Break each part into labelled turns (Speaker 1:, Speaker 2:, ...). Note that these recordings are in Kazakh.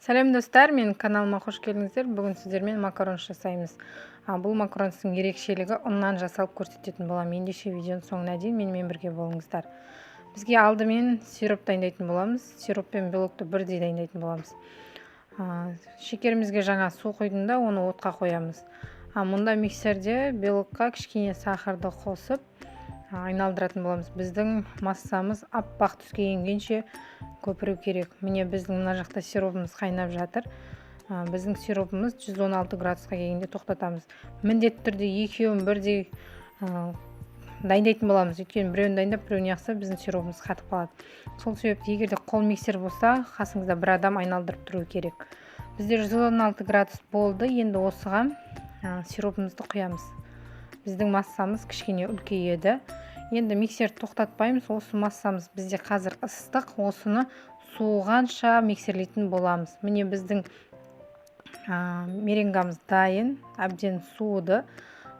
Speaker 1: Сәлем, достар! Менің каналыма қош келдіңіздер. Бүгін сіздермен макарон жасаймыз. Бұл макаронстың ерекшелігі ұннан жасалып көрсететін боламын. Ендеше, видеоның соңына дейін менімен бірге болыңыздар. Бізге алдымен сироп дайындайтын боламыз. Сироп пен белокты бірдей дайындайтын боламыз. Шекерімізге жаңа су құйдым да, оны отқа қоямыз. Мұнда миксерде белокқа кішкене сахарды қосып айналдыратын боламыз. Біздің массамыз аппақ түске енгенше көпіру керек. Міне, біздің мына жақта сиропымыз қайнап жатыр. Біздің сиропымыз 116 градусқа келгенде тоқтатамыз. Міндетті түрде екеуін бірдей дайындайтын боламыз, өйткені біреуін дайындап, біреуін яқса, біздің сиропымыз қатып қалады. Сол себепті, егер де қол миксер болса, қасыңызда бір адам айналдырып тұру керек. Бізде 116 градус болды. Енді осыған сиропымызды құямыз. Біздің массамыз кішкене үлкейеді. Енді миксерді тоқтатпаймыз. Осы массамыз бізде қазір ыстық, осыны суығанша миксерлейтін боламыз. Міне, біздің меренгамыз дайын, әбден суыды.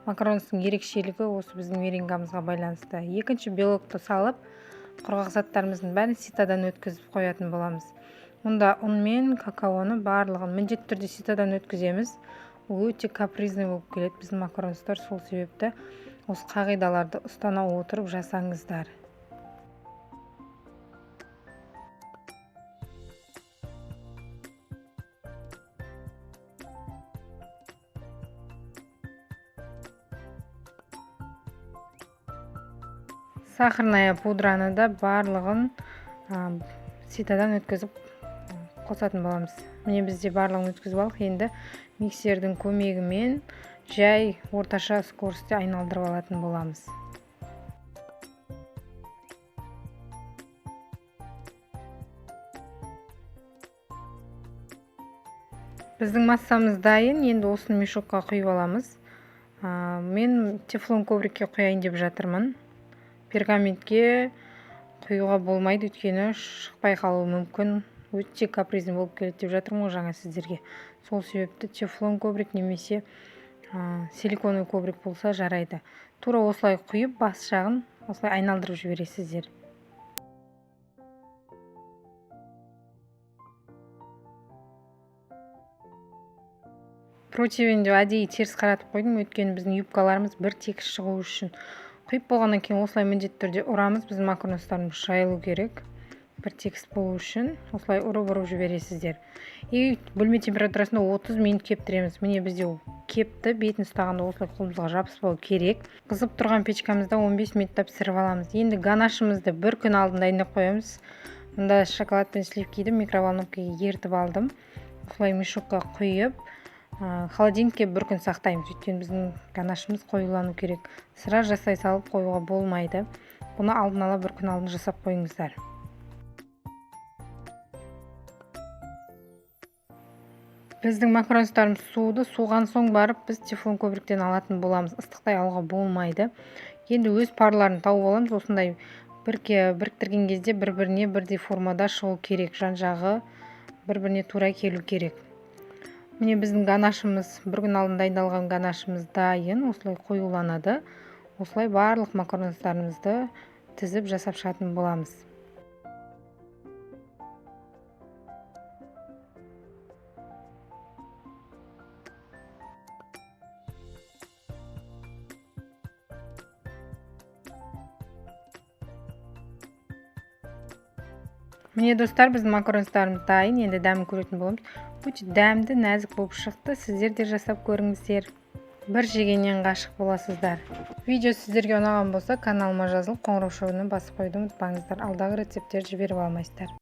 Speaker 1: Макаронстың ерекшелігі осы біздің меренгамызға байланысты. Екінші белокты салып, құрғақ заттарымыздың бәрін ситодан өткізіп қоятын боламыз. Мұнда ұн мен какаоны барлығын міндетті түрде ситодан өткіземіз. Өте капризный болып келеді біздің макаронстар, сол себепті осы қағидаларды ұстана отырып жасаңыздар. Сахарная пудраны да барлығын ситодан өткізіп қосатын боламыз. Міне, бізде барлығын өткізіп алдық. Енді миксердің көмегімен жай орташа скоростьте айналдырып алатын боламыз. Біздің массамыз дайын. Енді осыны мешокқа құйып аламыз. Мен тефлон коврикке құяйын деп жатырмын. Пергаментке құюға болмайды, өйткені шықпай қалуы мүмкін. Өте капризный болып келеді деп жатырмын ғой жаңа сіздерге. Сол себепті тефлон коврик немесе силиконовый коврик болса, жарайды. Тура осылай құйып, бас жағын осылай айналдырып жібересіздер. Противеньді әдейі теріс қаратып қойдым, өйткені біздің юбкаларымыз бір тегіс шығу үшін. Құйып болғаннан кейін осылай міндетті түрде ұрамыз. Біздің макаронстарымыз жайылу керек, бір тегіс болу үшін осылай ұрып ұрып жібересіздер. И бөлме температурасында 30 минут кептіреміз. Міне, бізде ол кепті. Бетін ұстағанда осылай қолымызға жабыспау керек. Қызып тұрған печкамызда 15 минутта пісіріп аламыз. Енді ганашымызды бір күн алдын дайындап қоямыз. Мұнда шоколад пен сливкиді микроволновкаға ерітіп алдым. Осылай мешокқа құйып, холодильникке бір күн сақтаймыз, өйткені біздің ганашымыз қоюлану керек. Сразу жасай салып қоюға болмайды. Бұны алдын ала, бір күн алдын жасап қойыңыздар. Біздің макаронстарымыз суыды. Суыған соң барып біз тефлон ковриктен алатын боламыз. Ыстықтай алуға болмайды. Енді өз парларын тауып аламыз. Осындай біріктірген кезде бір біріне бірдей формада шығу керек, жан жағы бір біріне тура келу керек. Міне, біздің ганашымыз, бір күн алдын дайындалған ганашымыз дайын. Осылай қоюланады. Осылай барлық макаронстарымызды тізіп жасап шығатын боламыз. Міне, достар, біздің макаронстарымыз дайын. Енді дәмін көретін боламыз. Өте дәмді, нәзік болып шықты. Сіздер де жасап көріңіздер, бір жегеннен ғашық боласыздар. Видео сіздерге ұнаған болса, каналыма жазылып, қоңыраушаны басып қоюды ұмытпаңыздар. Алдағы рецепттерді жіберіп алмайсыздар.